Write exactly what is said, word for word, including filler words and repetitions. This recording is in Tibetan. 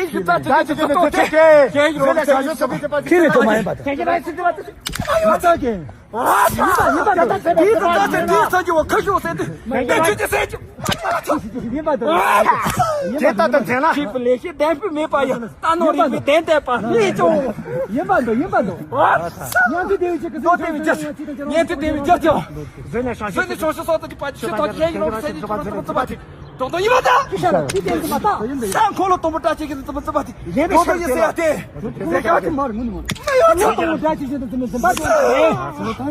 ཁྱེད་ཀྱི་རྩ་ཆེ་ཆེ་ཆེ་ཆེ་ཁྱེད་ཀྱི་རོགས་ཆེ་ཆེ། ཁྱེད་ལས་ཁ་ཤོ་ཚོ་གི་ཚོ་པ་ཁྱེད་ལས་ཐོག་མ་ཡིན་པ་དང་། ཁྱེད་ཀྱི་ར་སི་ཏི་བ་ཚོ། ང་ཚོ་གི། ཡིན་པ་ཡིན་པ་འདུག་དེའི་ཚོ་རྩ་ཆེ་དེའི་ཚོ་གི་འོ་ཁ་ཤོ་ཟེར་དུས། ངས་ཁྱེད་ཀྱི་ཟེར་གྱི། ཡིན་པ་འདུག་ཁྱེད་ལྟ་དང་མཚན་ལ། ཁྱེད་ཀྱི་ལས་བྱེད་ལྡན་པའི་མེད་པ་ཡིན། རྟ་ནོར་རིག་པའི་གདན་བཏད་པ་ལས་ཀྱང་། ཡིན་པ་འདུག་ཡིན་པ་འདུག་ཉན་ཐོས་སྡེ་བའི་ཆེད་ཀྱི་ཉན་ཐོས་སྡེ་བའི་ཆེད་ཀྱི། ཉན་ཐོས་སྡེ་བའི་ཆེད་ཀྱི། བཟོད་ནས་བྱང་ཆུབ་ཀྱི་ལོག་ཟེར་ནས་ཁྱོད་ཚོ་ཚོ་བ་ཅིག་དོག་དོག་ཡིན་པ་ད། ས་འཁོར་ལོ་དང་པོ་བཀྲ་ཤིས་ཀྱི་དུམ་བུ་བཙུན་པ་དེ། ཡིན་པའི་ཆེད་ཀྱི་ལོག་ཟེར་ཡ་དེ། ཡིན་པའི་ཆེད་ཀྱི་ལོག་ཟེར་ཡ་དེ།